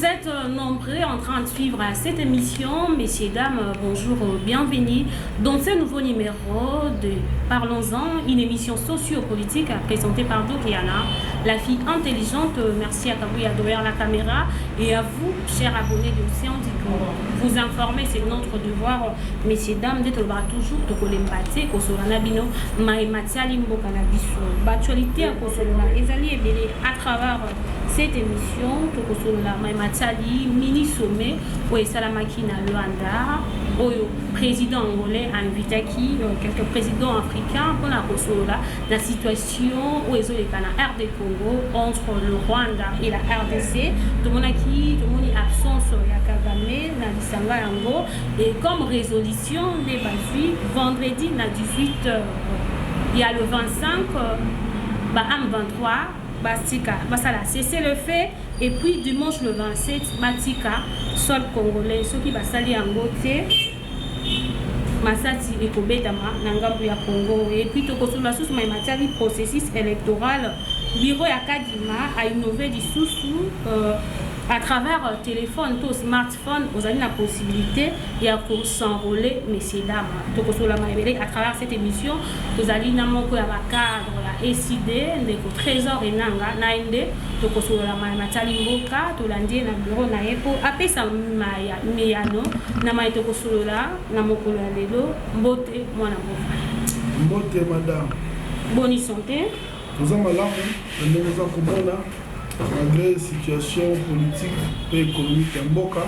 Vous êtes nombreux en train de suivre cette émission. Messieurs, dames, bonjour, bienvenue dans ce nouveau numéro de Parlons-en, une émission socio-politique présentée par Dokiana, la fille intelligente. Merci à Kabouya derrière la caméra et à vous, chers abonnés de Océan du Congo. Vous informer, c'est notre devoir, messieurs, dames, d'être toujours tokolemba te kosolola na bino maye matali mboka na biso. Baactualité ya kosolola ezali ebele à travers cette émission. Tokosolola maye matali mini sommet oyo esalamaki na Luanda, oyo président angolais ainvitaki quelques présidents africains mpona kosolola na situation oyo ezoleka na RD Congo, entre le Rwanda et la RDC. Tomonaki, tomoni absence ya Kagame na lisanga yango. Et comme résolution nde bazwi, vendredi na 18 heures ya le 25, ba M23 batika, basala cessez-le-feu, et puis dimanche le 27 batika sol congolais. Soki basali yango te, masasi ekobetama na ngambu ya Congo. Et puis tokosolola susu maye matali processus électoral. Bureau ya Kadima ainnover lisusu à travers téléphone to smartphone, ozali na possibilité ya kos'enrôler. Messieurs, dames, tokosolola mayebele à travers cette émission. Tozali na moko ya bacadre ya ECiDé, ndeko Trésor Enanga. Na ye nde tokosolola maye matali mboka. Tolandi ye na bureau na ye mpo apesa meyano na maye tokosolola na mokolo ya lelo. Mbote, mwana mboka. Mbote, madame. Boni santé? Toza malamu na ndenge oza komona. Malgré situation politique mpe économique ya mboka,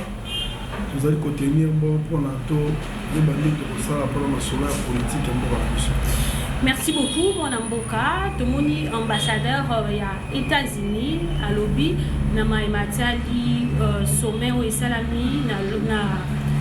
tozali kotenir bon mpona toyeba nde tokosala mpona masolo ya politique ya mboka na biso. Merci beaucoup, mwana mboka. Tomoni ambassadeur ya États-Unis alobi na maye matali sommet oyo esalami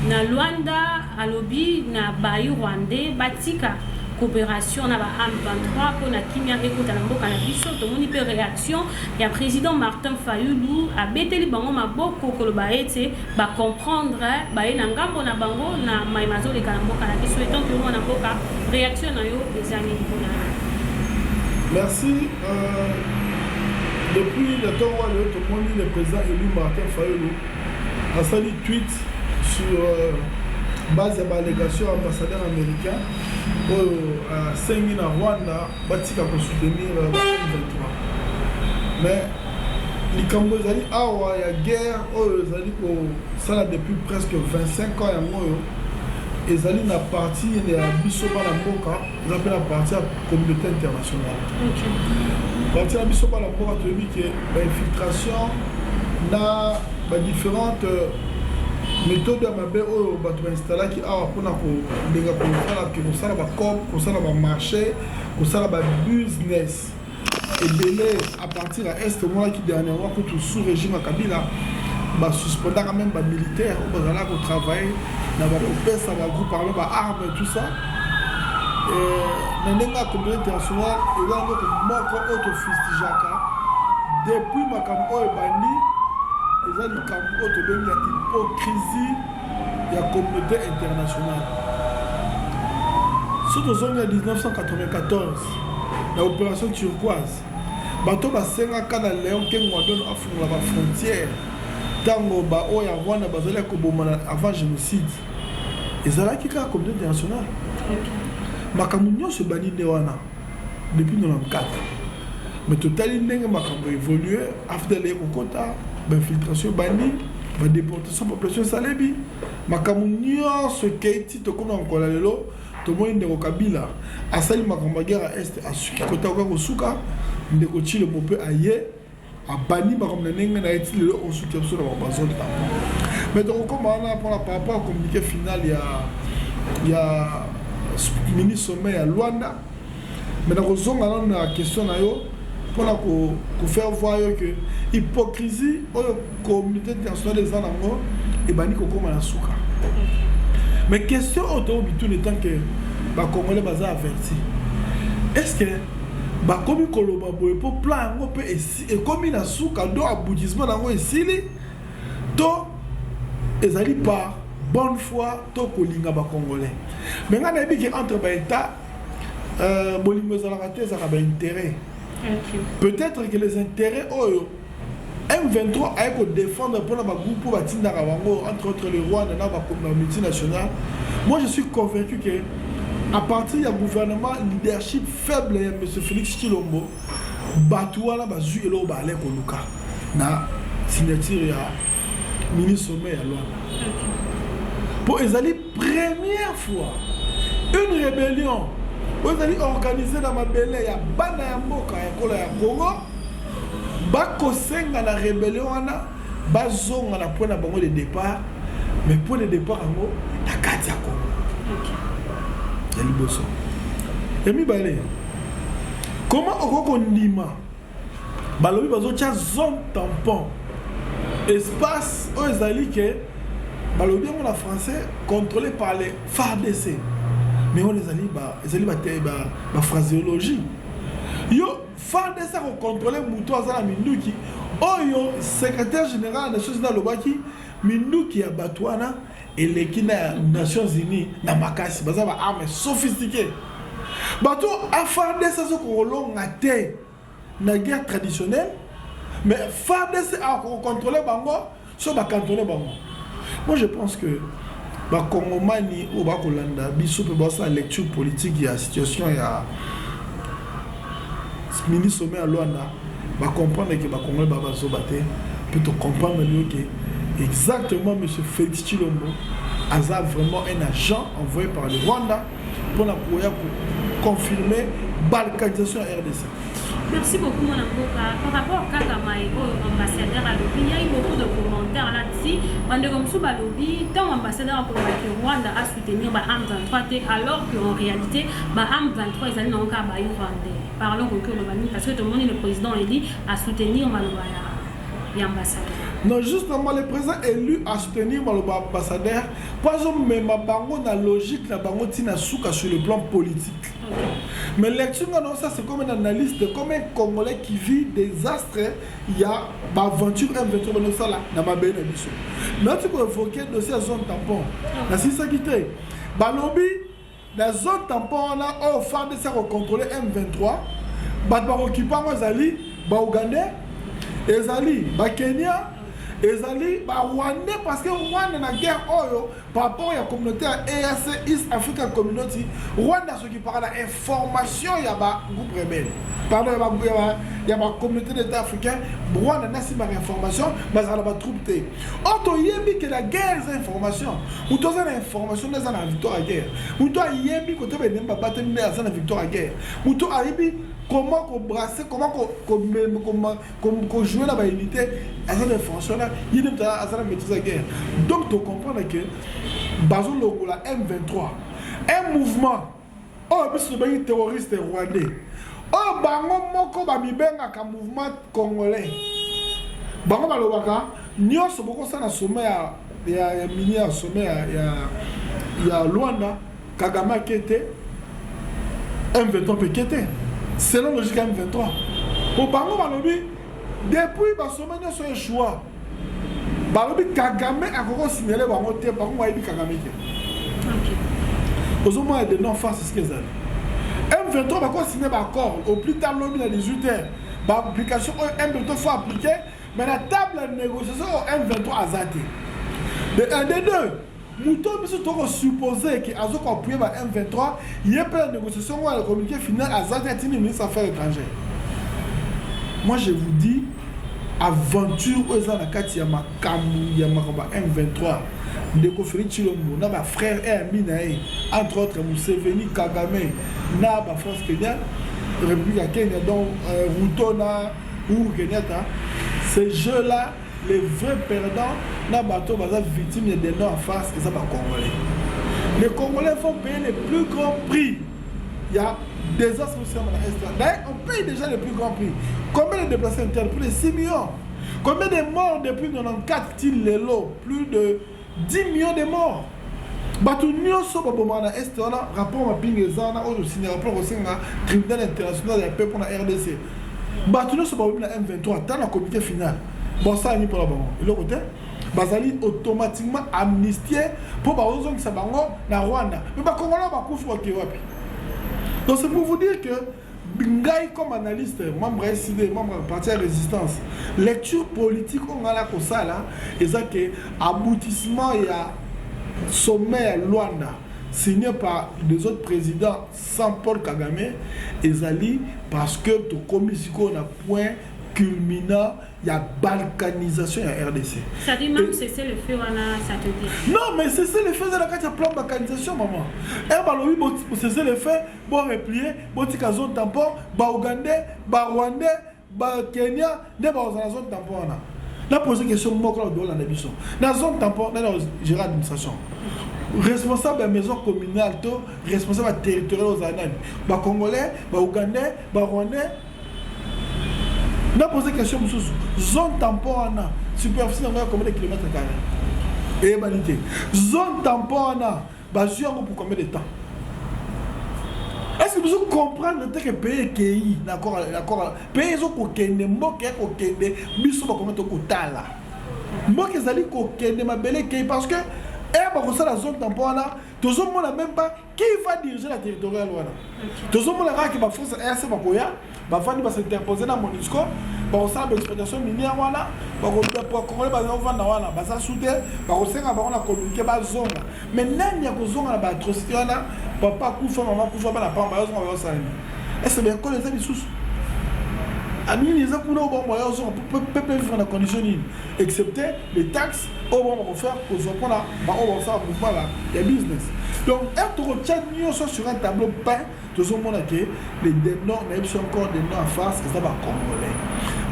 na Luanda. Alobi na bayi rwandais batika coopération na ba M23 mpona kimia ekota na mboka na biso. Tomoni mpe réaction ya président Martin Fayulu, abeteli bango maboko koloba ete bacomprendre, baye na ngambo na bango na maye mazoleka na mboka na biso. En tant que mwana mboka, réaction na yo eza nini mpona? Merci. Depuis le temps wana oyo tomoni le président élu Martin Fayulu asali tweet sur base ya baallégation ya ambassadeur américain oyo asengi na Rwanda batika kosoutenir ba M23. Mais likambo ezali awa ya guerre oyo ezali kosala depuis presque 25 ans, yango oyo ezali na partie ya biso bana mboka, eza mpe na partie ya communauté internationale. Partie na biso bana mboka, toyebi ke bainfiltration na badifférentes méthode ya mabe oyo bato bainstallaki awa mpona kolinga kosala ke kosala bacoop, kosala bamarché, kosala babusiness ebele à partir ya Est. Omonaki dernièrement kutu sous régime ya Kabila, basuspendaka même bamilitaire oyo bazalaka kotravaille na bakopesa bagroupe armé baarme, tout ça. Na ndenge ya communauté internationale, eza eloko moko oyo tofustigeaka depuis makambo oyo ebandi. Eza likambo oyo tobengi ya hypocrisie ya communauté internationale. So tozongi ya 1994 na opération Turquoise, bato basengaka na Léon Kengo wa Dondo afungola bafrontière ntango baoyo ya Rwanda bazali ya kobomana avant génocide, ezalaki kaka communauté internationale. Makambo nyonso ebandi nde wana depuis 94. Mais totali ndenge makambo évolue, AFDL ekokota, bainfiltration ebandi, badéportation population esalemi, makambo nyonso ekei ti tokóma mokolo ya lelo. Tomoni ndeko Kabila asali makambo ya guerre ya Est, asuki kota koka kosuka. Ndeko Tshilombo mpe aye, abandi makambo na ndenge na ye ti lelo osuki biso na makambo ya zone tampon. Mais tokokóma wana mpona par rapport à communiqué final ya mini sommet ya Luanda. Mais nakozonga nano na question na yo mpona kofaire voir yo ke hypocrisie oyo communauté internationale eza nango ebandi kokóma na suka. Mais question oyo toyobituna, en tant que bacongolais baza averti, est ce que bakomi koloba boye mpo plan yango mpe ekomi na suka, do aboutissement nango esili, to ezali par bonne foi to kolinga bacongolais? Mais ngai nayebi ke entre baétat bolingo ezalaka te, ezalaka baintérêt. Peut-être que les intérêts oyo M23 M23 aye kodéfendre mpona bagroupe oyo batindaka bango, entre autres le Rwanda na bamultinationale. Moi, je suis convaincu que à partir ya gouvernement, leadership faible ya M. Félix Tshilombo, bato wana bazwi eloko baale koluka na signature ya mini sommet ya Luanda, mpo ezali première fois une rébellion oyo ezali organisé na mabele ya bana ya mboka ya ekolo ya Congo, bakosenga na rébellion wana bazonga na point na bango de départ. Mais point de départ yango na kati ya Congo. Ya liboso. Ya mibale, comment okoki kondima balobi bazotia zone tampon, espace oyo ezali ke balobi yango na français, contrôlé par les FARDC? Mais wana ezali baphraséologie. Yo, FARDC akocontrôle moto aza na minduki oyo secrétaire général ya Nations Unies alobaki minduki ya bato wana eleki na Nations Unies na makasi, baza baarme sophistiqué. Bato FARDC azokolonga te na guerre traditionnelle, mais FARDC akocontrôle bango so bacantonne bango. Moi, je pense que bakongomani oyo bakolanda biso mpe basala lecture politique ya situation ya mini sommet ya Luanda, bacomprendre ke bakongolais ba bazoba te, mpe tocomprendre lio ke exactement M. Félix Tshilombo aza vraiment un agent envoyé par le Rwanda mpona koya koconfirmer balkanisation ya RDC. Merci beaucoup, mon mboka. Par rapport kaka mai oyo ambassadeur alobi, il y a eu beaucoup de commentaires là-dessus. Bandeko mosusu balobi, tant ambassadeur akolobaki Rwanda a soutenir ba M23 te, alors qu'en réalité ba M23 ezali nango kaka ba Rwandais. Parlons koki oloba nini? Parce que tomoni le président élu a soutenir maloba ya ambassadeur. Non, justement, le président élu a soutenir maloba ambassadeur mpo azomema bango na logique na bango ntina suka sur le plan politique. Mais lecture non, ça c'est comme un analyste, comme un Congolais qui vit désastre ya baaventure M23 banosala na mabele na biso. Nati koévoke dossier ya zone tampon, nasilisaki te. Balobi na zone tampon wana oyo FARDC akocontrôle M23, bato bakokipa yango ezali baougandais, ezali bakenya, ezali barwandais, parce que Rwanda na guerre oyo par rapport ya communauté ya EAC, East African Community, Rwanda asokipaka na information ya bagroupe rebelle, pardon, ya bacommunauté d'état africain. Rwanda nasimbaka information, bazala na batroupe te. Oyo toyebi ke na guerre eza information. Moto aza na information nde aza na victoire ya guerre. Moto ayebi kote benemi babatami nde aza na victoire ya guerre. Moto ayebi comment kobrasser, comment kojouer na baunité, aza na information na ye nde moto aza na maîtrise ya guerre. Donc tocomprendre ke bazolongola M23, un mouvement oyo biso tobengi terroriste rwandais, oyo bango moko bamibengaka mouvement congolais. Bango balobaka nyonso bokosala sommet ya mini ya sommet ya Luanda, Kagame ake te, M23 mpe ke te, selon logique ya M23, po bango balobi depuis basommet nyonso échoua, balobi Kagame akoki kosignale bango te, bango bayebi Kagame te. Ozomona de non face ce que ezali M23 bakosigne baaccord au plus tard lobi na 18 heures, baapplication oyo M23 faut appliquer, mais na table ya négociation oyo M23 aza te. De 1, de 2, moto biso tokosuppose ke azokoappuye ba M23, ye mpe na négociation oyo ya communiqué final aza te, atindi ministre affaires étrangères. Moi, je vous dis, aventure oyo eza na kati ya makambo ya makambo ya M23, ndeko Félix Tshilombo na bafrère e ami na ye, entre autres Museveni, Kagame na bafrance Kenya, République ya Kenya, donc Ruto na Uhuru Kenyatta, ces jeux là, les vrais perdants na bato baza victime ya dindon en face eza bacongolais. Les Congolais vont payer le plus grand prix. Il y a désastre aussi na Est. D'ailleurs, on paye déjà le plus grand prix. Combien de déplacés internes? Plus de 6 millions. Combien de morts depuis 94 ti lelo? Plus de 10 millions de morts. Bato nyonso babomaka na Est wana, rapport mapinga eza wana oyo osigne rapport kosenga tribunal international ya paix mpona RDC. Bato nyonso babomi na M23, ata na comité final bosala nini mpona bango? Eloko te. Bazali automatiquement amnistie mpo bazozongisa bango na Rwanda, mais bakongolo bakufi, bake wapi? Donc c'est pour vous dire que Ngai comme analyste, membre ya ECD, membre ya parti ya résistance, lecture politique oyo ngai nakosala eza ke aboutissement ya sommet ya Luanda signé par des autres présidents sans Paul Kagame ezali parce que tokomi sikoyo na point culminant ya balkanisation ya RDC. Ça dit même cesser le feu wana, ça te dit? Non, mais cesser le feu eza na kati ya plan balkanisation, maman. E balobi cesser le feu, bo replier, botika zone tampon, baougandais, barwandais, bakenya nde bakozala na zone tampon wana. Na pose question moko na dolanda biso na zone tampon, nani gérer administration? Responsable ya maison communale to responsable ya territorial ozala nani? Bacongolais, baougandais, barwandais? Na pose question mosusu: zone tampon wana, superficie nango ya combien de kilomètre carré? Eyebani te. Zone tampon wana, bazwi yango pour combien de temps? Est ce que biso comprendre te ke pays ekei na accord, pays ezokokende, mboka ya kokende, biso bakongo tokotala mboka ezali kokende, mabele ekei? Parce que e bakosala zone tampon wana, tozomona même pas qui va diriger la territoriale wana. Tozomona kaka ke baforce EAC bakoya, bafandi, bas'interpose na MONUSCO, bakosala baexploitation minière wana. Bakongolais baza kovanda wana, baza su te, bakosenga bango na communiqué bazonga. Mais nani ya kozonga na baatrocité wana? Papa kufa, mama kufa, bana pamba, bayozonga, bayosala nini? Est-ce baekole eza lisusu nini eza kuna oyo bango bayozonga? Peuple vivre na condition nini, excepté les taxes oyo bango bakofaire kozwa mpona baoyo bakosala mouvement ya business? Donc ere tokotia nyonso sur un tableau peint, tozomona ke les dindons, nayebi biso encore, dindon en face eza bacongolais,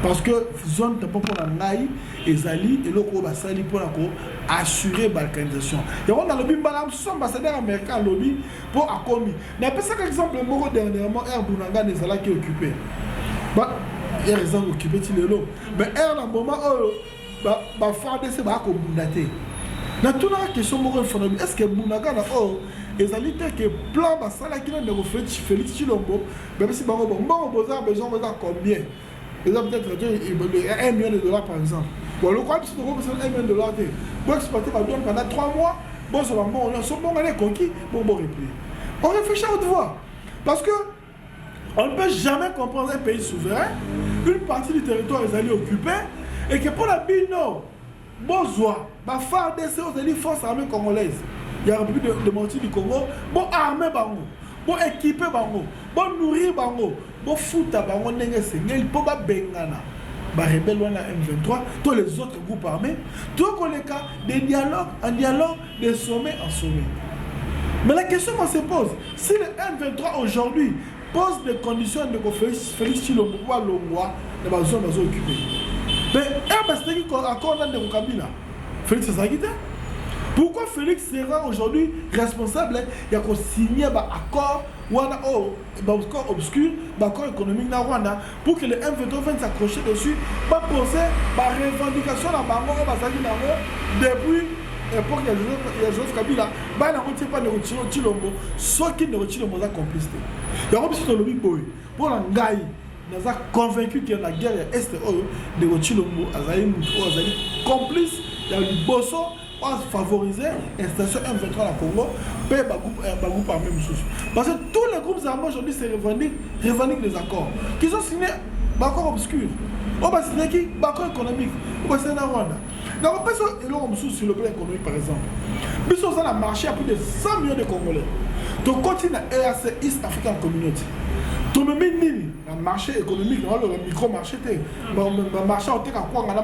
parce que zone tampon mpona ngai ezali eloko oyo basali mpona koassurer balkanisation. Yango nalobi, mbala mosusu ambassadeur américain alobi mpo akomi. Napesaka exemple moko dernièrement: aire Bunagana ezalaki occupé, aire eza occupé ti lelo, mais aire na moment oyo baFARDC baya kobunda te. Natunaka question moko efanobi: est ce que Bunagana oyo ezali te ke plan basalaki na ndeko Félix Tshilombo? Bapesi bango bon mbongo, boza besoin, boza combien? Eza peut-être 1 million de dollars par exemple. Bon, lokola biso tokopesa 1 million de dollars te, boexploite badouane pendant 3 mois, bozwa bambongo nyonso, mbongo wana ekoki, bongo boreplier. On réfléchit à haute voix parce que on ne peut jamais comprendre un pays souverain, une partie du territoire ezali occupé et que mpo na bino bozwa baFARDC oyo ezali force armée congolaise ya République démocratique du Congo, boarme bango, boéquipe bango, bonourrir bango, bofuta bango ndenge esengeli mpo babengana barebelle wana M23 to les autres groupes armés, tokoleka de dialogue en dialogue, de sommet en sommet. Mais la question qu'on se pose: si le M23 aujourd'hui pose des conditions ndeko Félix Tshilombo po alongwa na bazone bazo occupé, mais ere basilaki accord na ndeko Kabila, Félix azalaki te. Pourquoi Félix sera aujourd'hui responsable ya kosigner baaccord wana oyo, baaccord obscur, baaccord économique na Rwanda, pour que le M23 vienne s'accrocher dessus, bapose barevendication na bango oyo bazalaki nango depuis époque ya Joseph Kabila, baya nango tie mpa ndeko Tshilombo, soki ndeko Tshilombo aza complice te? Yango biso tolobi boye: mpo na ngai, naza convaincu ke na guerre ya Est oyo, ndeko Tshilombo azali motu oyo azali complice ya liboso oyo favoriser installation M23 na Congo mpe bagroupe armé mosusu, parce que tous les groupes armés aujourd'hui se revendiquent des accords qu'ils ont signé, baaccord obscur oyo basignaki, baaccord économique oyo basigné na Rwanda. Nakopesa eloko mosusu sur le plan économique. Par exemple, biso oza na marché ya plus de 100 millions de Congolais, tokoti na EAC, East African Community, tomemi nini na marché économique? Na oloba micro marché te, bamarché oteka kwanga na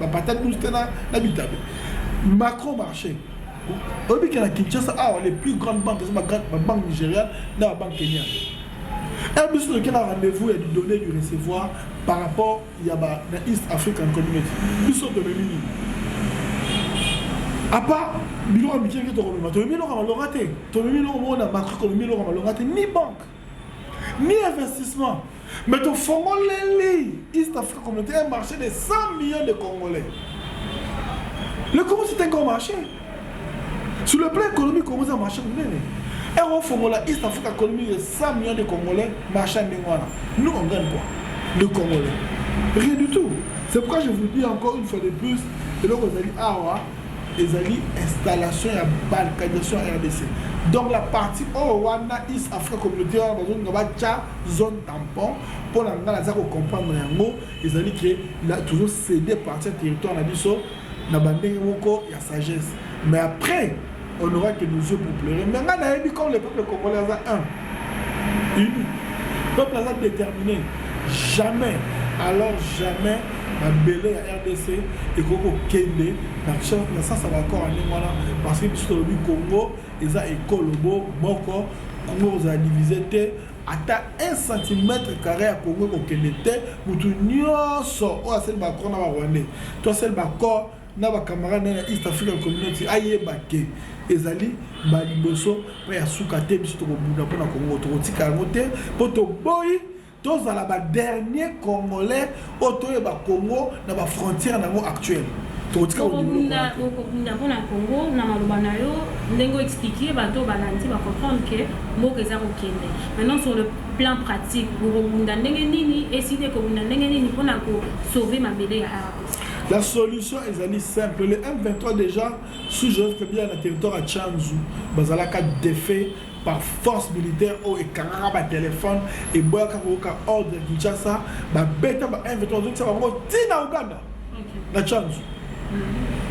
bapatate douce te na bitabe, macro marché. Oyebi ke na Kinshasa awa, les plus grandes banques eza babanque nigériane na babanque kenyane. E biso toke na rendez-vous ya du donner, du recevoir par rapport ya ba na East African Community, biso tomemi nini à part biloko ya mike mike? Tokomema, tomemi eloko ya malonga te. Tomemi eloko moko na macroéconomie, eloko ya malonga te, ni banque ni investissement, mais tofongoleli East Africa Community un marché de 100 millions de Congolais. Le Congo, c'est un grand marché sur le plan économique. Congo eza marché monene. Ere ofongola East Africa Community de 100 millions de Congolais, marché ya ndenge wana, nous, on gagne quoi, le Congolais? Rien du tout. C'est pourquoi je vous dis encore une fois de plus, eloko ezali awa. Ezali installation ya balkanisation ya RDC. Donc la partie oyo wana, East Africa Communauté wana, bazolinga batya zone tampon. Mpo na ngai, naza kocomprendre yango, ezali ke tozocéder partie ya territoire na biso na bandenge moko ya sagesse. Mais après, on aura que nos yeux pour pleurer. Mais ngai nayebi, comme le peuple congolais aza un uni, peuple aza déterminé, jamais, alors jamais mabele ya RDC ekoki kokende na sens ya baaccord ya ndenge wana, parce que biso tolobi Congo eza ekolo bo moko. Congo kozala divisé te. Ata 1 centimètre carré ya Congo ekokende te. Motu nyonso oyo asali baaccord na Barwandais to asali baaccord na bacamarade na East African Community ayeba ke ezali baliboso mpe ya suka te. Biso tokobunda mpona Congo, tokotika yango te, mpo toboyi tozala badernier Congolais oyo toyeba Congo na bafrontière nango actuelle. Tokotika. Okobunda mpona Congo. Na maloba na yo, ndenge oexpliquer, bato balandi bacomprendre ke mboka eza kokende. Maintenant, sur le plan pratique, okobunda ndenge nini? Esili ekobunda ndenge nini mpona kosauver mabele ya RDC? La solution ezali simple. Le M23 déjà, sous Joseph Kabila, na territoire ya Tshanzu, bazalaka défait par force militaire oyo ekangaka batelefone, eboyaka koyoka ordre ya Kinshasa. Babeta ba M23, bazongisa bango ntina Uganda na Tshanzu.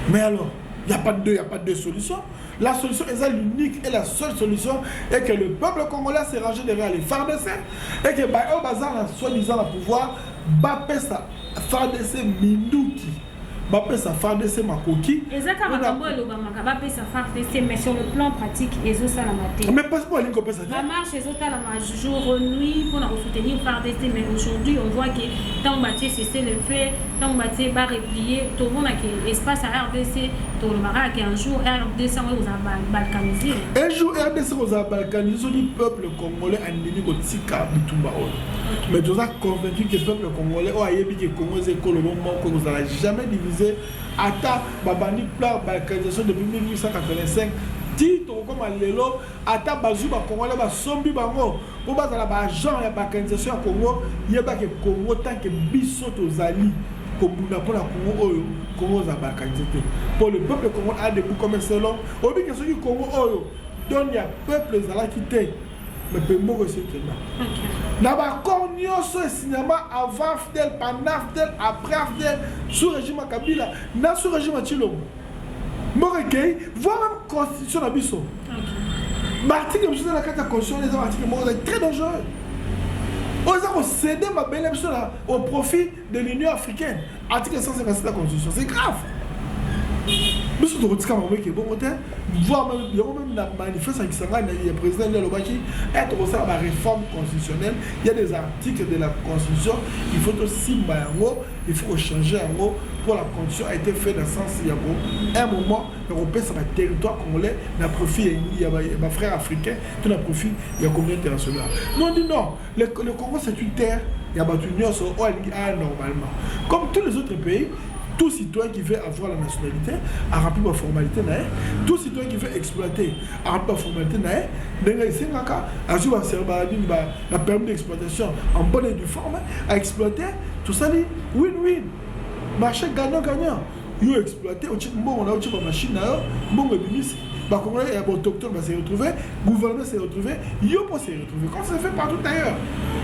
Mais alors, il n'y a pas de deux, il y a pas de solution. La solution est l'unique et la seule solution est que le peuple congolais s'est rangé derrière les FARDC et que ba oyo baza na soi-disant na pouvoir bapesa FARDC minduki, bapesa FARDC makoki. Eza kaka makambo elobamaka, bapesa FARDC, mais sur le plan pratique ezosalama te. Mais parce que balingi kopesa te. Bamarche ezotalama jour nuit mpona kosoutenir FARDC, mais aujourd'hui on voit que ntango batie cessez-le-feu, ntango batie bareplier, tomona ke espace ya RDC, tolobaka ke un jour RDC yango ekozala balkanisé. Un jour RDC kozala balkanisé soki peuple congolais andimi kotika bitumba oyo. Mais toza convaincu ke peuple congolais oyo ayebi ke Congo eza ekolo bo moko, kozala jamais divisé. Ata babandi plan balkanisation depuis 1885 ti tokokoma lelo, ata bazwi Bacongolais, basombi bango mpo bazala baagent ya balkanisation ya Congo, yebake Congo, tant que biso tozali kobunda mpona Congo oyo, Congo ozala balkanisé te, mpo le peuple congolais a debout comme un seul homme. Oyebi ke soki Congo oyo don ya peuple ezalaki te, mais mpe moko esi ekenda na baaccord nyonso esignama avant AFDL, pendant AFDL, après AFDL, sous régime ya Kabila na sous régime ya Tshilombo, mboka ekei. Voire même constitution na biso, baarticle mosusu eza na kati ya constitution, eza baarticle moko ezali très dangereux oyo eza kocéder mabele biso na au profit de l'Union africaine. Article 157 de la constitution, c'est grave. Biso tokotika bango eke bongo te. Voire même yango, même na manifeste ya Kisangani ya président nde alobaki e tokosala baréforme constitutionnelle. Il y a des articles de la constitution, il faut tosimba yango, il faut kochanger yango, pour la constitution a été fait dans sens ya ko un moment ya kopesa baterritoire congolais na profit ya bafrère africain to na profit ya communauté internationale. Non, dit non, le Congo, c'est une terre ya bato nyonso oyo alingi aya normalement comme tous les autres pays. Tout citoyen qui veut avoir la nationalité a rempli ba formalité na ye. Tout citoyen qui veut exploiter a rempli ba formalité na ye ndenge esengaka, azwi banini, ba permis d'exploitation en bonne et due forme, a exploiter. Tosali win-win, marché gagnant gagnant. Yo exploiter, otie mbongo na yo, otie bamachine na yo, mbongo ebimisi, Bacongolais ya baautochtone base retrouver, gouvernement s'est retrouvé, yo mpo s'est retrouvé, comme ça se fait partout ailleurs.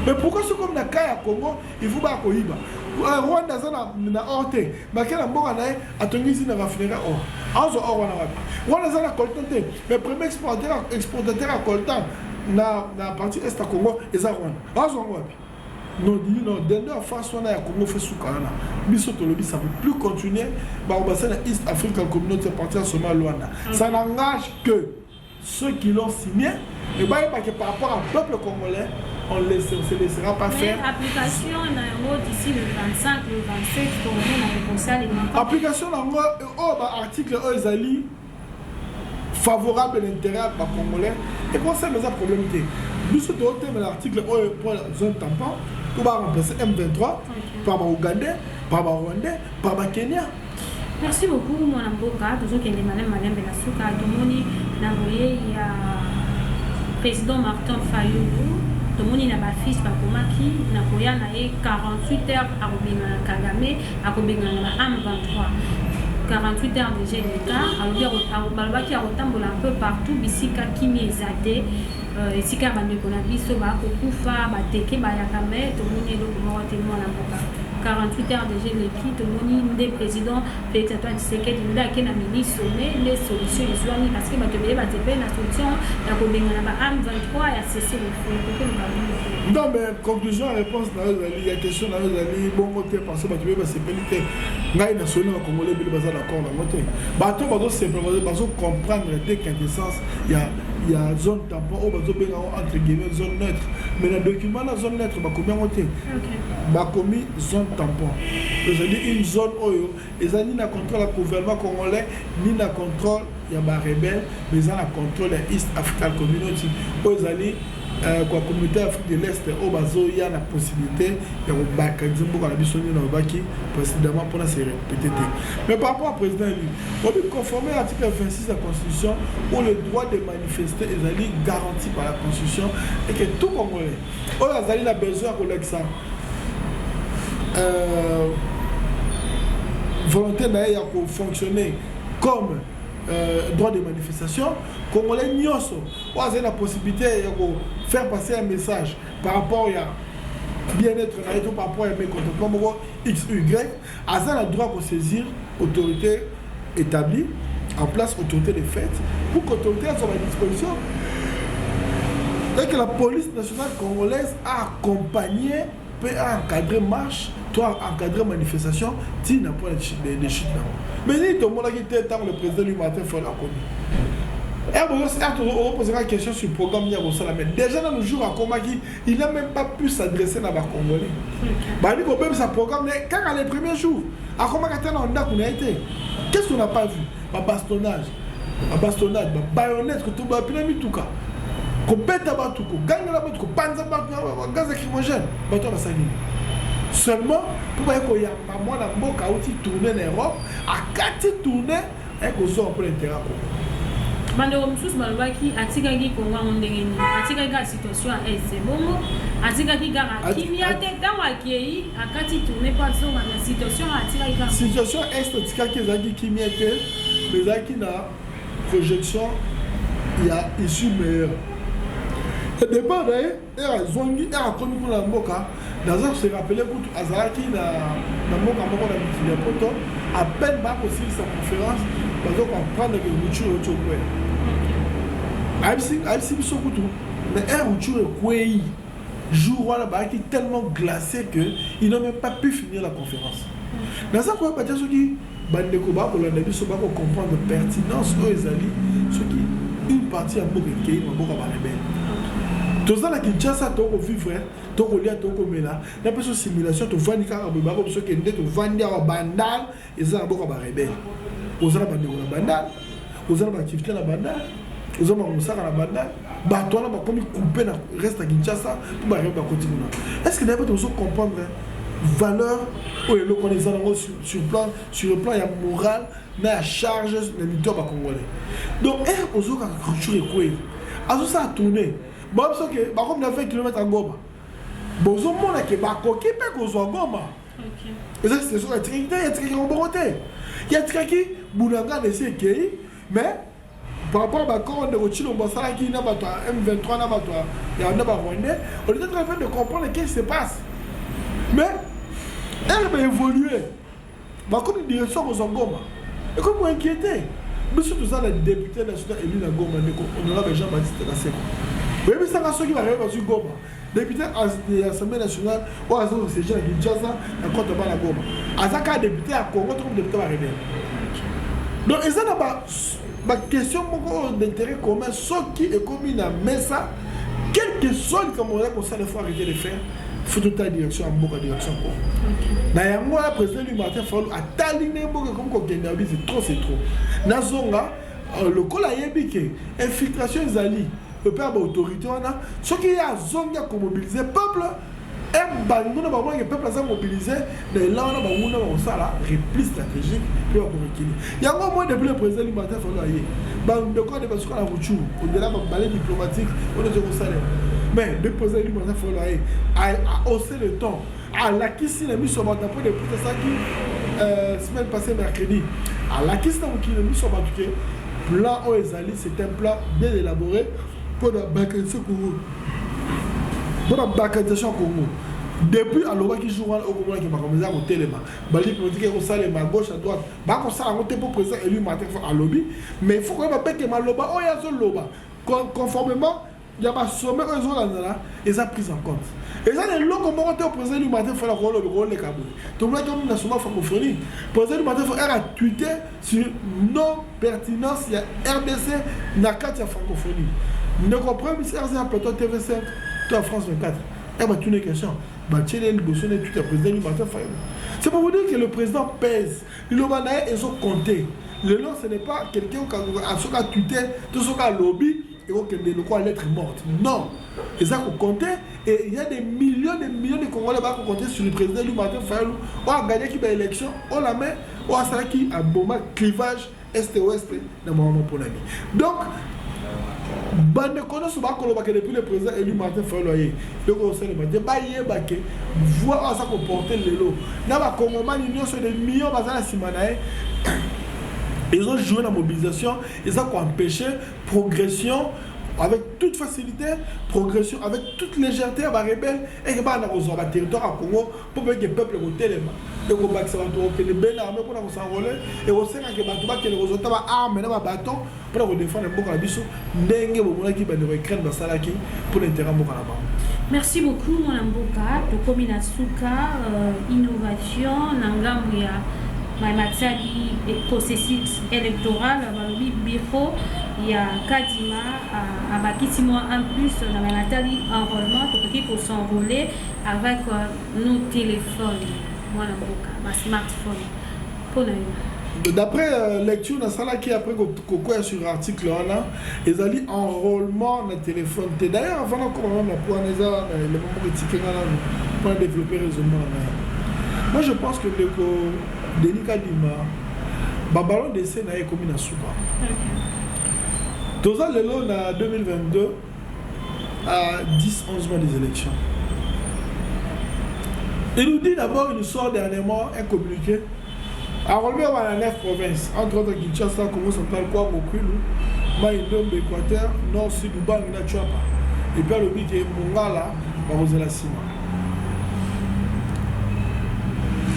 Mais pourquoi ce comme na cas ya Congo, il faut bakoyiba? Rwanda aza na or te, bake na mboka na ye, atongisi na raffinerie or, azwa or wana wapi? Rwanda aza na coltan te, mais premier exportateur ya coltan na partie est ya Congo eza Rwanda, azwa yango wapi? Non, dit non, dendo face wana ya Congo fe suka wana. Biso tolobi ça peut plus continuer. Bakobasa na East African Community à partir ya sommet Luanda, ça n'engage que ceux qui l'ont signé. Et bayebake par rapport au peuple congolais, on ne se laissera pas Mais faire. Application na yango d'ici le 25, le 27, tokomona ekosalema. Application nango oyo, baarticle oyo ezali favorable l'intérêt ya Bacongolais, ekosala, eza problème te. Biso tozotemela article oyo mpo zone tampon, mpo baremplacer M23 par Baougandais, par Barwandais, par Bakenya. Merci beaucoup, mwana mboka. Tozokende malembe malembe na suka. Tomoni na boye ya président Martin Fayulu, tomoni na bafiche bakomaki na koya na ye 48 heures, akobengana Kagame, akobengana na ba M23. 48 heures déjà eleka, alobi balobaki ya kotambola un peu partout bisika kimia eza te, esika ya bandeko na biso bakokufa, bateke bayaka, me tomoni eloko moko te. Mwana mboka, 48 heures déjà eleki, tomoni nde président Félix Antoine Tshisekedi nde ake na mini sommet, nde solution ezwami, parce que bato ebele batepe na solution ya kobengana ba M23, ya cessez-le-feu. Kokoloba nini? Non, mais conclusion ya réponse na yo ezali, ya question na yo ezali bongo te, parce que bato ebele basepeli te. Ngai na soli na bacongolais ebele baza d'accord nango te. Bato bazosepela, bazocomprendre te quintessence ya zone tampon oyo bazobenga yango entre guillemets zone neutre. Mais na document na zone neutre bakomi yango te. Bakomi zone tampon, ezali une zone oyo eza ni na contrôle ya gouvernement congolais, ni na contrôle ya barebelles, mais eza na contrôle ya East African Community, oyo ezali kwa communauté Afrique de l'Est, oyo bazoya na possibilité ya kobalkaniser mboka na biso. Nini nalobaki précédemment mpona se répéter te. Mais par rapport à président élu, obi conformer article 26 de la Constitution, où le droit de manifester ezali garanti par la Constitution et que tout Congolais oyo azali na besoin ya kolakisa volonté na ye ya kofonctionner comme droit de manifestation, Congolais nyonso oyo azali na possibilité ya kofaire passer un message par rapport ya bien-être na ye to par rapport ya mécontentement moko x u y, aza na droit kosaisir autorité établie en place, autorité de fait, pour qu'autorité azwa badisposition et que la police nationale congolaise a accompagné mpe a encadré marche to encadré manifestation ntina point de chute nango. Mais nini tomonaki te ntango le président lui Martin Fayulu akomi? Oposaka question sur programme ya kosala, mais déjà nano jour akomaki, il n'a même pas pu s'adresser na bacongolais. Bali kobebisa programme kaka les premiers jours akomaki, ata na ndako na ye te. Qu'est-ce qu'on n'a pas vu? Babastonnage, babastonnade, babayonnette, bapina mituka, kobeta bato, kogangela bato, kopanza bato, gaz lacrymogène. Bato basali nini? Seulement mpo baye koyamba mwana mboka auti tournée na Europe, akati tournée, aye kozonga mpona intérêt ya Kongo. Bandeko mosusu balobaki atikaki Kongo yango ndenge nini? Atikaki kaka situation ya est bongo, atikaki kaka kimia te. Ntango akei, akati tournée mpo azonga na situation, atikaki kaka Situation est atikaki ezalaki kimia te, mais ezalaki na projection ya issue meilleure. Départ na ye, ere azongi, ere akomi kuna na mboka, naza se rappeler kutu azalaki na mboka moko na mikili ya poto. À peine bakosilisa conférence, bazo comprendre ke rupture euti okwea. Ayebisi biso kutu, mais un rupture ekwei jour wana, bayaki tellement glacé que ils n'ont même pas pu finir la conférence. Naza koyeba te soki bandeko bakolanda biso bakocomprendre pertinence oyo ezali soki une partie ya mboka ekei maboko ya barebelles. Toza na Kinshasa, tokovivre, tokolia, tokomela na mpe so simulation. Tovandi kaka boye, bako biso kende, tovandi awa, Bandal eza na mboka barebelles. Oza na bandeko na Bandal, oza na baactivité na Bandal, oza na mosaka na Bandal. Bato wana bakomi coupe na reste ya Kinshasa mpo barebelles bakoti kuna. Est ce que nayebi tozo comprendre valeur oyo eloko wana eza nango sur le plan ya moral na ya charge na mito ya bacongolais? Donc ere ozokaka culture ekwei, azosala tournée, bayebi soki bakomi na 20 km ya Goma, bozomona ke bakoki mpe kozwa Goma. Eza situation atikaki te, yatikaki yango bongo te, yatikaki Bunagana esi ekei. Mais par rapport à baccord ndeko Tshilombo asalaki na bato ya M23, na bato ya na barwandais, on est en train de comprendre qu'est-ce qui se passe. Mais ere baévolue, bakomi direction kozwa Goma, ekomi koinquiéter biso. Toza na député national élu na Goma, ndeko honorable Jean Baptiste Kaseko. Oyebisanga soki barewe bazwi Goma, député ya Assemblée nationale oyo aza kosiéger na Kinshasa na compte bana Goma, aza kaka député ya Congo to comme député barebelles? Donc eza na baquestion moko oyo d'intérêt commun. Soki ekomi na mesa, quel que soit likambo oza kosala, faut arrêter de faire, faut totala direction ya mboka, direction ya Congo. Na yango wana, président lui Martin Fayulu atali ndenge mboka ekomi kokende, abi c'est trop, c'est trop, nazonga. Lokola ayebi ke infiltration ezali epai ya baautorité wana, soki ye azongi, akomobiliser peuple. Banguna bamonaki peuple aza mobilisé na elan wana, banguna bakosala repli stratégique mpe bakorekile yango. Moi, depuis le président lui Martin Fayulu aye, bandeko ane basuka na Rutshuru, au-delà babale diplomatique oyo eza kosalema. Mais depuis président lui Martin Fayulu aye, a haussé le ton, alakisi na miso ya bato na point de presse asalaki. Semaine passée mercredi, alakisi na mokili miso ya bato ke plan oyo ezali, c'est un plan bien élaboré mpona balkanisation Congo, mpona balkanisation ya Congo. Depuis alobaki jour wana, okomonaki makambo eza kotelema, bali politique ekosalema gauche à droite, bakosala yango te mpo président élu Martin alobi. Mais il faut koyeba mpe ke maloba oyo azoloba, conformément ya basommet oyo ezolandana, eza prise en compte. Eza na eloko moko te président élu Martin Fayulu koloba koleka boye. Tomonaki na sommet francophonie, président élu Martin Fayulu a tweeté sur non pertinence ya RDC na kati ya francophonie. Ndeko premier ministre RC ya plateau TV5 to ya France 24 e batuni question, batieli liboso ne tweet ya président élu Martin Fayulu. C'est pour vous dire que le président pèse, liloba na ye ezocompter. Lelo ce n'est pas quelqu'un soki atweeté to soki alobi, ekokende lokola lettre morte. Non, eza kocompter. Et il y a des millions, des millions de Congolais bakocompter sur le président élu Martin Fayulu oyo agagnaki baélection oyo la main, oyo asalaki aboma clivage est ouest na mama mponami. Donc bandeko nyonso bakolobaka depuis le président élu Martin Fayulu aye, eloko osalema te. Bayeba ke voix oyo aza koporter lelo na bakongomani nyonso, de millions baza na nsima na ye, ezojouer na mobilisation, eza koempêcher progression avec toute facilité, progression avec toute légèreté ya barebelles eke bana kozwa baterritoire ya Congo, mpo peke peuple kotelema. Ekobakisa bato kokende bena arme mpona kos'enrôler, ekosengaka bato bakende kozwa ta baarme na babaton mpona kodéfendre mboka na biso, ndenge bomonaki bandeko Ukraine basalaki mpona intérêt mboka na bango. Merci beaucoup, mwana mboka. Tokomi na suka. Innovation na ngambo ya matali processus électoral, balobi bureau ya Kadima abakisi mwa un plus na matali enrôlement, tokoki kos'enrôler avec nos téléphones. Mwana mboka, basmartphone, mpona yo? D'après lecture nasalaki après kokoya sur article wana, ezali enrôlement na téléphone te. D'ailleurs, avant nakoma meme na po wana, eza na élément moko etike nga nanu mpona développer raisonnement na ngai. Moi, je pense que ndeko Denis Kadima, baballon d'essai na ye ekomi na suka. Toza lelo na 2022, à 10 11 mois des élections. Il nous dit d'abord, il nous sort dernièrement un communiqué enrôlement wana 9 provinces, entre autres Kinshasa, Congo central, Kwango, Kwilu, Mai-Ndombe, Équateur, Nord, Sud, Ubangi na Tshuapa. Et puis alobi ke Mongala bakozela nsima.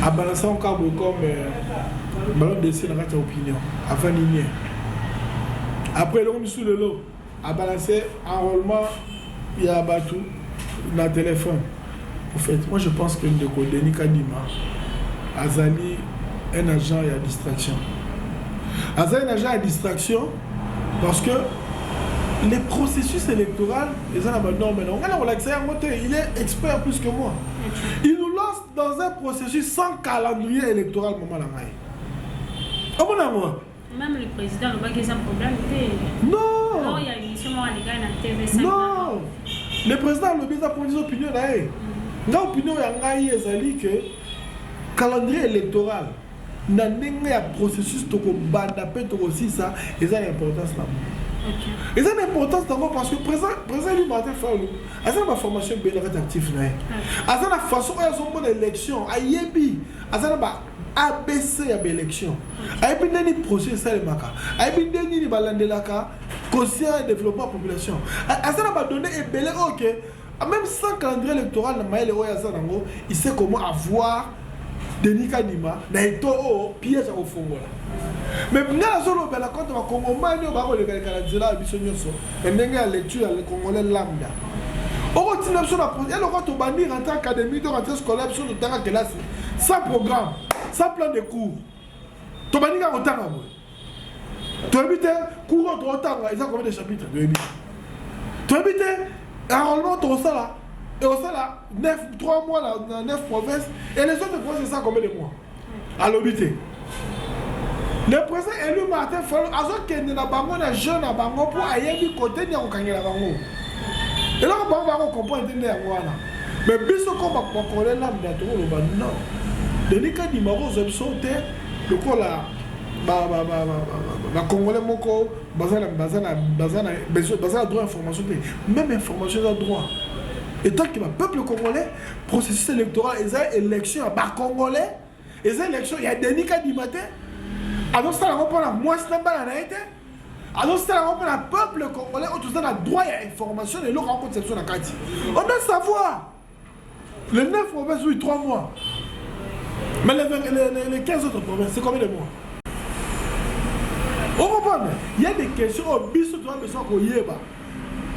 Abalansa encore boye comme ballon d'essai na kati ya opinion, avandi nie. Après, eloko misusu, lelo abalance enrôlement ya bato na téléphone. En fait, moi, je pense que ndeko Denis Kadima azali un agent ya distraction. Azali un agent ya distraction parce que les processus électoral eza na banorme na ngai na kolakisa yango te. Il est expert plus que moi. Il nous lance dans un processus sans calendrier électoral. Mama na ngai, omona yango. Même le président alobaki eza problème te. Non. Non, il y a émission moko aleka na TV5. Non, le président alobi eza pour opinion na ye. Nga, opinion ya ngai ezali ke calendrier électoral na ndenge ya processus tokobanda mpe tokosisa eza na importance na bango. Eza na importance nango parce que président élu Martin Fayulu aza na baformation ebele na kati actif na ye, aza na façon oyo azomona élection, ayebi, aza na ba ABC ya baélection, ayebi ndeni processus esalemaka, ayebi nde nini balandelaka quotient ya développement ya population, aza na badonnées ebele oyo ke même sans calendrier électoral, na mayele oyo aza nango, il sait comment avoir Denis Kadima na eto oyo piège ya kofongola. Mais nga nazolobela contre bakongomani oyo bakolekaleka na nzela ya biso nyonso na ndenge ya lecture ya congolais lambda. Okotinda biso na eloko, tobandi rentrée académique to rentrée scolaire, biso totanga kelasi sans programme, sans plan de cours. Tobandi kaka kotanga boye, toyebi te cours oyo tokotanga eza combien de chapitre, toyebi, toyebi te enrôlement tokosala, ekosala 9 3 mois na 9 provinces, et les autres provinces eza combien de mois, alobi te. Le président élu Martin Fayulu azokende na bango na jeune na bango mpo ayebi kote nini akokangela bango. Eloko bango bakocomprendre te nde yango wana. Mais biso ko bakongolais lambda tokoloba non, Denis Kadima kozwa biso te lokola bacongolais moko baza na droit information te. Même information eza droit. Étant que bapeuple congolais, processus électoral eza élection ya bacongolais. Eza élection ya Denis Kadima te, azosala yango mpona mwasi na bana na ye te, azosala yango mpona peuple congolais oyo toza na droit ya information na eloko akotisa biso na kati. On doit savoir les 9 provinces, oui, 3 mois, mais les 15 autres provinces, c'est combien de mois? On comprend? Il y a des questions oyo biso toza besoin koyeba.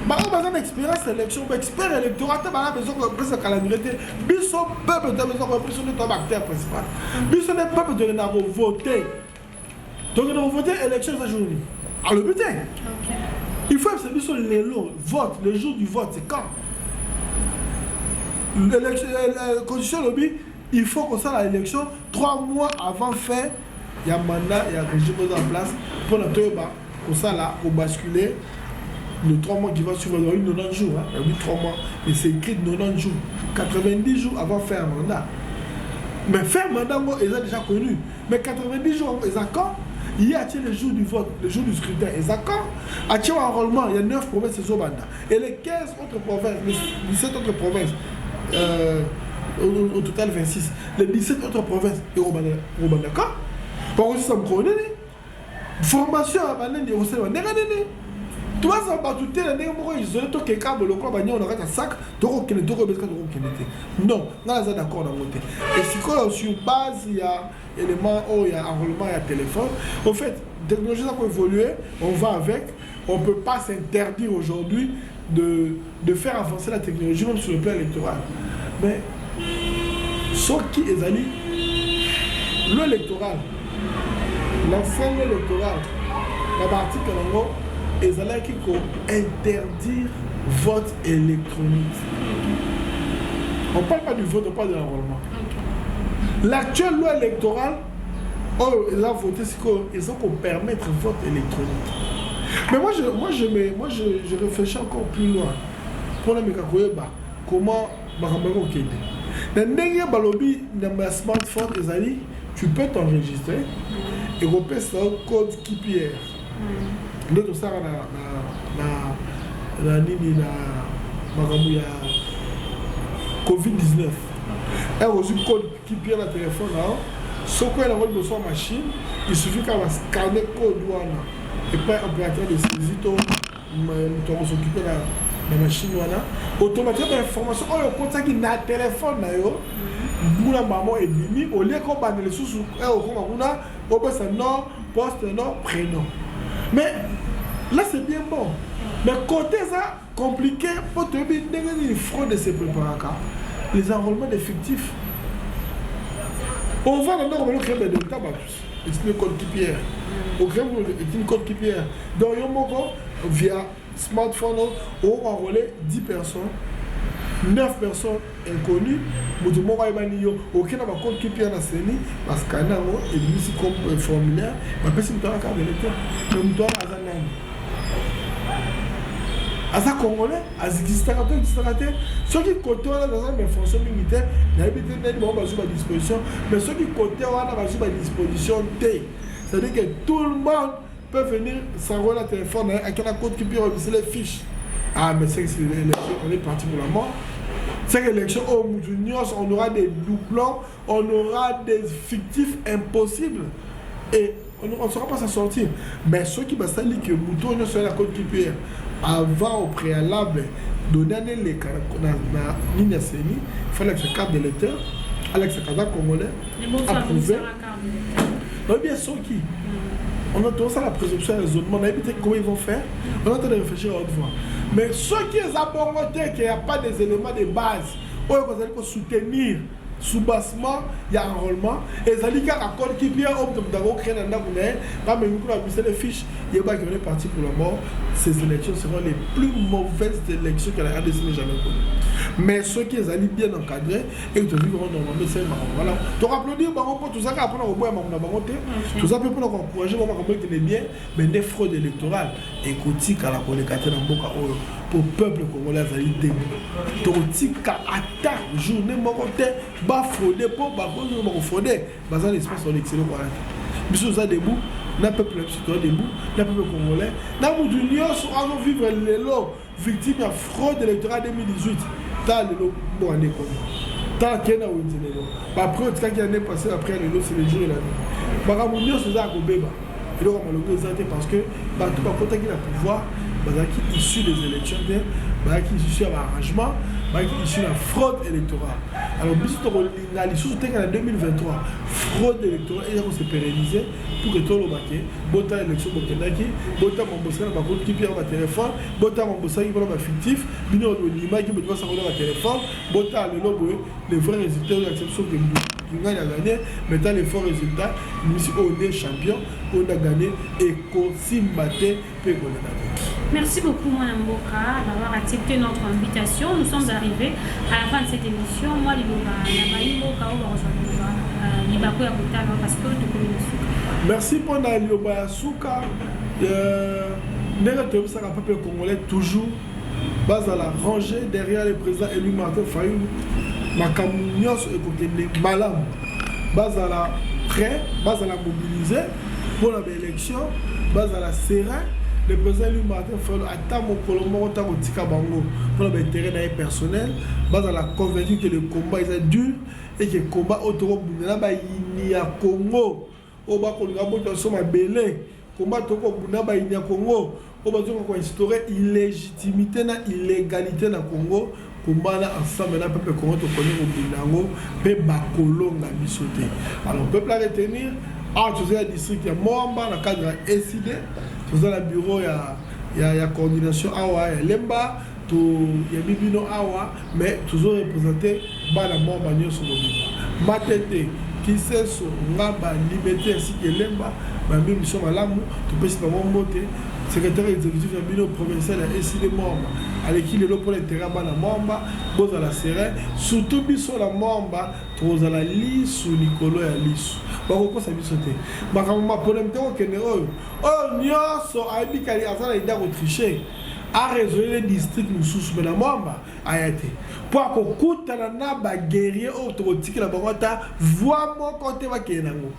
Bango baza na expérience élection, baexpert électoral te, baza besoin kopesa calendrier te. Biso peuple toza besoin koyeba. Biso nde toza baacteur principal, biso nde peuple tokenda kovote. Tokenda kovote, élection eza jour nini? Alobi te. Il faut yebisa biso lelo vote, le jour du vote, c'est quand? L'élection, constitution elobi il faut kosala élection 3 mois avant fin ya mandat ya régime oza en place, mpona toyeba kosala kobasculer le 3 mois qui va suivre. Il y a eu 90 jours, hein. Il y a eu 3 mois, mais c'est écrit 90 jours, 90 jours avant faire un mandat. Mais faire mandat, ils ont déjà connu. Mais 90 jours, ils ont quand? Il y a le jour du vote, le jour du scrutin, ils ont quand? À enrôlement, il y a 9 provinces ezobanda. Et les 15 autres provinces, les 17 autres provinces, au total 26, les 17 autres provinces, et au Banda quand? Par ça me connaît. Formation ya banani ekosalema ndenge nini? Tobaza bato te na ndenge moko isole, tokeka lokola banyongo na kati ya sac, tokokende, tokobesika, tokokende te. Non, ngai naza d'accord nango te. Et sikoyo, sur base ya élément oyo ya enrôlement ya téléphone, au fait, technologie eza koévoluer, on va avec. On peut pas s'interdire aujourd'hui de faire avancer la technologie, même sur le plan électoral. Mais soki ezali loi électorale, l'ancienne loi électorale, na baarticle yango ezalaki kointerdire vote électronique. On parle pas du vote, on parle de l'enrôlement. L'actuelle loi électorale oyo eza voté sikoyo eza kopermettre vote électronique. Mais moi, je réfléchis encore plus loin mpona meka koyeba comment makambo yango okende na ndenge balobi na smartphone ezali, tu peux t'enregistrer, ekopesa code QPR nde tosalaka na nini, na makambo ya COVID-19. Ere ozwi code QPR na telefone na yo, soki oye nango liboso ya machine, il suffit kaka bascanner code wana epai opérateur de saisie to moto akos'occuper na machine wana, automatiquement bainformation oyo okotaki na telefone na yo kuna mamo ebimi. Olie kobanda lisusu okoma kuna, opesa nom, poste, nom, prénom. Mais là, c'est bien bon, mais côté eza compliqué mpo toyebi ndenge nini fraude se préparaka, les enrôlements de fictifs. Ovanda ndako, balo créer badenta, bato etini code QPR, ocréer etini code QPR. Donc yo moko via smartphone okoenrôler 10 personnes, 9 personnes inconnues, moto moko ayebani. Yo okei na bacode QPR na CENI, bascanner yango, ebimisi formulaire, bapesi moto wana carte d'électeur. Mais moto wana aza nani? Aza congolais? Aexistaka to existaka te? Soki kote wana naza na information mingi te, nayebi te ndeni bango bazwi badisposition. Mais soki kote wana bazwi badisposition te, c'est à dire que tout le monde peut venir s'enrôler na téléphone ake na code QPR, obisele fiche. Ah, mais c'est que on est parti pour la mort. C'est que l'élection oyo mutu nyonso, on aura des doublons, on aura des fictifs impossibles et on ne saura pas s'en sortir. Mais soki basali ke mutu oyo nyonso ya na code QPR, avant, au préalable, donner eleka na nini ya CENI, il fallait que carte d'électeur alakisa kaza congolais approuvé. Nayebi bien, soki on a tous la présomption raisonnement, nayebi te comment ils vont faire. On est en train de réfléchir à haute voix. Mais soki eza bongo te, qu'il n'y a pas des éléments de base oyo kozali kosoutenir soubassement ya enrôlement, ezali kaka code QPR oyo moto moto akocréer na ndako na ye, bamemi kuna, babisele fiche, yebaki on est parti pour la mort. Ces élections seront les plus mauvaises élections que la RDC n'ait jamais connues. Mais soki ezali bien encadré et que tozwi bango normalement, esali makambo voilà, tokoapplaudir bango mpo toza kaka mpona koboya makambo na bango te, toza mpe mpona koencourager bango makambo ekende bien. Mais nde fraude électorale ekotikala koleka te na mboka oyo, po peuple congolais azali debout. Tokotika ata journée moko te bafraude, mpo bakoki bakofraude, baza na espace olekisa eloko wana te. Biso toza debout na peuple na biso, toza debout na peuple congolais, na mutu nyonso azovivre lelo victime ya fraude électorale 2018. Ta lelo mboka nde ekomi. Tala kende na wenze lelo, baprix otikaki année passée, baprix ya lelo, c'est le jour et la nuit. Makambo nyonso eza ya kobeba, eloko ya malongo eza te, parce que bato bakotaki na pouvoir bazalaki issu des élections te, bazalaki issu ya baarrangement, bazalaki issu na fraude électorale. Alors biso tokolinga lisusu teke na 2023 fraude électorale eza kose pérenniser pour que toloba ke bota élection bokendaki, bota mambosaki na bakoki mpe ya batelefone, bota mambosaki mpona bafictif, bino bolimaki boto basangola batelefone, bota lelo boye le vrai résultat oyo accepte, soki Kingani a gagné, mais ta le faux résultat misi oyo nde champion oyo nde a gagné, ekosimba te mpe ekoleka te. Merci beaucoup, Mwana Mboka, d'avoir accepté notre invitation. Nous sommes arrivés à la fin de cette émission. Moi, Liloba, Nabayi Mboka, on va rejoindre Libako ya Kotala parce que tout comme suka. Merci mpona liloba ya suka. Ndenge toyebisaka peuple congolais toujours, bazala rangé derrière le président élu Martin Fayulu, makambo nyonso ekokende malamu. Bazala prêt, bazala mobilisé mpona baélection, bazala serein. Le président élu Martin Fayulu ata mokolo moko ntango tika bango mpona baintérêt na ye personnel. Bazala convaincu que le combat eza dur et que combat oyo tokobunda na bayini ya Congo oyo bakolinga bota biso mabele, combat tokobunda bayini ya Congo oyo bazonga koinstaurer illégitimité na illégalité na Congo, combat na ensemble na peuple Congo tokoni kobunda yango mpe bakolonga biso te. Alors peuple à retenir, awa toza ya district ya Mont Amba na cadre ya ECiDé, toza na bureau ya coordination awa ya Lemba. Toyebi bino awa, mais tozoreprésente bana Mont Amba nyonso mobimba, Matete, Kiseso, Ngaba, Limete ainsi que Lemba. Bambi biso malamu, topesi bango mbote. Secrétaire exécutif ya bino provincial ya ECiDé Mont Amba aleki lelo mpona intérêt ya bana Mont Amba. Bozala serein, surtout biso na Mont Amba tokozala lisu likolo ya lisu, bakokosa biso te. Makambo maponami te, kokende oyo oyo nyonso ayebi kali aza na idée ya kotricher, araisonner district mosusu, mpe na Mont Amba aya te, mpo akokutana na baguerrier oyo tokotikela bango ata voix moko te bakende nango.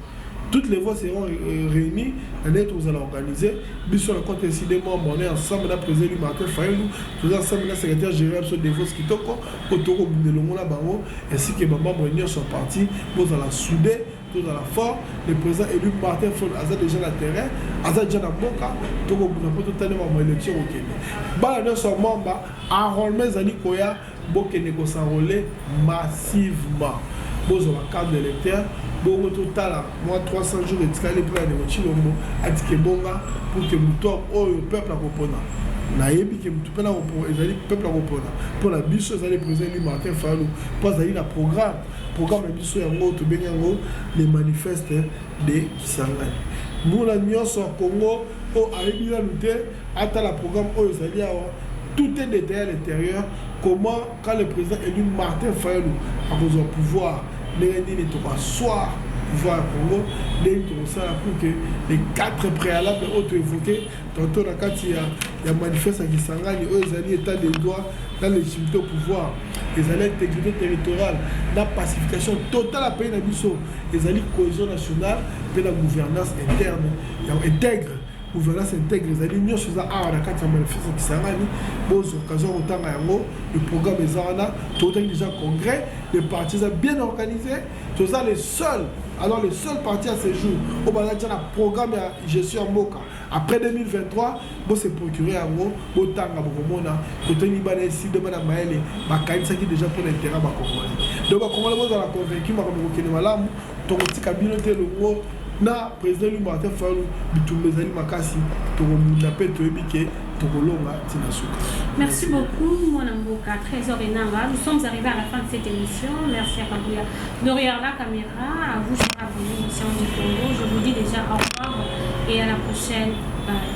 Toutes les voix seront réunies na ndenge tozala organiser biso na compte ECiDé Mont Amba. On est ensemble na président élu Martin Fayulu, toza ensemble na secrétaire général biso Devos Kitoko oyo tokobunda elongo na bango ainsi que bamembre nyonso ya parti. Bozala soudé, tozala fort. Le président élu Martin Fayulu aza déjà na terrain, aza déjà na mboka. Tokobunda mpo totali mambo élection kokende. Bana nyonso ya Mont Amba, enrôlement ezali koya, bokende kos'enrôler massivement, bozwa bacarte d'électeur. Bongo totala mwa 300 jours etikali mpo ya ndeko Tshilombo atika ebonga pour que moto oyo peuple akopona, nayebi ke motu mpe ezali peuple akopona mpona biso, ezali président élu Martin Fayulu, mpo azali na programme. Programme na biso yango tobengi yango le manifeste de Kisangani. Mbula nyonso ya Congo oyo ayebi nanu te, atala programme oyo ezali awa. Tout est détaillé à l'intérieur, comment quand le président élu Martin Fayulu akozwa pouvoir, ndenge nini tokoasseoir pouvoir ya Congo, ndenge tokosala pour que les quatre préalables oyo toévoqué tantôt na kati ya manifeste ya Kisangani, oyo ezali état de droit na légitimité au pouvoir, ezali intégrité territoriale na pacification totale ya pays na biso, ezali cohésion nationale mpe na gouvernance interne ya intègre, gouvernance intègre, ezali nyonso eza awa na kati ya manifeste ya Kisangani. Bozwa occasion ya kotanga yango. Le programme eza wana. Totaki déjà congrès, le parti eza bien organisé. Toza le seul, alors le seul parti à ce jour oyo baza tia na programme ya gestion ya mboka après 2023. Bose procurer yango, botanga, bokomona kotengi bana ECiDé, bana mayele bakanisaki déjà mpona intérêt bacongolais. Donc bacongolais, bozala convaincu, makambo kokende malamu. Tokotika bino te elongo na président élu Martin Fayulu. Bitumba ezali makasi, tokomunda mpe toyebi ke tokolonga ntina suka. Merci beaucoup, Mwana Mboka, Trésor Enanga. Nous sommes arrivés à la fin de cette émission. Merci à Kabouya derrière la caméra, à vous, chers abonnés, Mission du Congo. Je vous dis déjà au revoir et à la prochaine. Bye.